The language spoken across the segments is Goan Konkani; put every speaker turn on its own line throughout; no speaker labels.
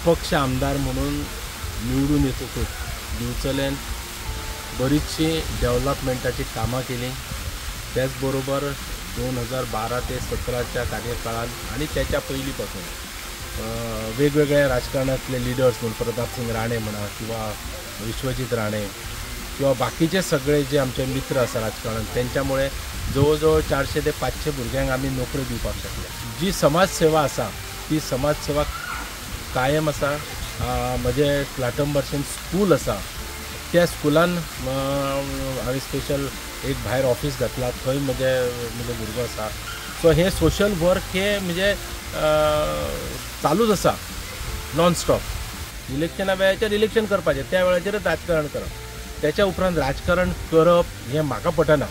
अपक्ष आमदार म्हणून निवडून येतकूच दिवचलेन बरीचशी डेव्हलपमेंटाची कामां केली. त्याच बरोबर 2012 ते 17च्या कार्यकाळात आणि त्याच्या पयलीं पासून वेगवेगळ्या राजकारणातले लिडर्स म्हणून प्रतापसिंग राणे म्हणा किंवा विश्वजीत राणे किंवा बाकीचे सगळे जे आमचे मित्र आसा राजकारणात तेंच्यामुळे जवळ जवळ 400 ते 500 भुरग्यांक आमी नोकऱ्यो दिवपाक शकले. जी समाजसेवा आसा ती समाजसेवा कायम आसा. म्हजें लाटंबार्सेन स्कूल आसा, त्या स्कुलान हांवें स्पेशल एक भायर ऑफिस घातला, थंय म्हजे म्हजो भुरगो आसा. सो हें सोशल वर्क हें म्हणजे चालूच आसा नॉन स्टॉप. इलेक्शना वेळाचेर इलेक्शन करपाचें, त्या वेळाचेरच राजकारण करप, त्याच्या उपरांत राजकारण करप हें म्हाका पटना.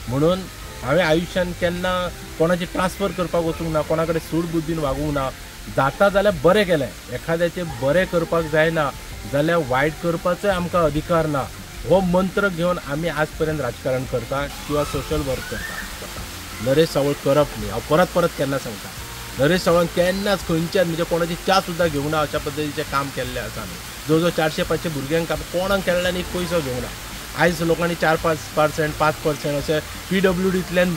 म्हणून हांवें आयुश्यान केन्ना कोणाची ट्रान्सफर करपाक वचूंक ना, कोणा कडेन सूड बुद्दीन वागूंक ना. जाता जाल्यार बरें केलें, एखाद्याचें बरें करपाक जायना जाल्यार वायट करपाचोय आमकां अधिकार ना. हो मंत्र घेवन आमी आज पर्यंत राजकारण करता किंवा सोशल वर्क करता. नरेश सावळ करप न्ही, हांव परत परत केन्ना सांगता, नरेश सावळान केन्नाच खंयच्याच म्हणजे कोणाची च्या सुद्दां घेवंक ना अशा पद्दतीचें काम केल्लें आसा. आमी जवळ जवळ 400-500 भुरग्यांक कोणाक केन्ना एक पयसो घेवंक ना. आयज लोकांनी 4-5%, 5% अशें PWDंतल्यान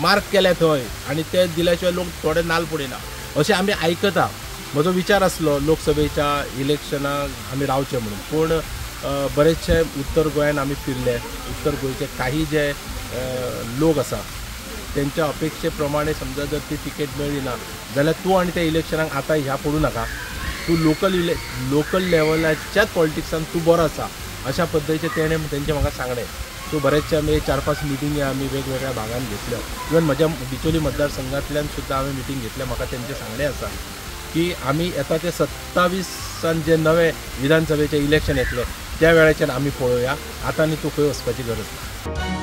मार्क केल्या थंय आनी ते दिल्या शिवाय लोक थोडे नाल पडिना अशें आमी आयकता. म्हजो विचार आसलो लोकसभेच्या इलेक्शनाक आमी रावचें म्हणून, पूण बरेचशे उत्तर गोंयान आमी फिरले. उत्तर गोंयचे काही जे लोक आसा तेंच्या अपेक्षे प्रमाणे समजा जर ती तिकेट मेळ्ळी ना जाल्यार तूं आनी त्या इलेक्शनाक आतां ह्या पडूं नाका, तूं लोकल लेवलाच्याच पॉलिटिक्सान तूं बरो आसा अशा पद्दतीचें तेणें तेंचें म्हाका सांगलें. सो बरेचशे आमी 4-5 मिटिंगी आमी वेगवेगळ्या भागान घेतल्यो. इवन म्हज्या बिचोली मतदारसंघांतल्यान सुद्दां हांवें मिटींग घेतल्या. म्हाका तेंचें सांगणें आसा की आमी येता ते 27 जे नवे विधानसभेचें इलेक्शन येतलें त्या वेळाचेर आमी पळोवया, आतां आनी तूं खंय वचपाची गरज ना.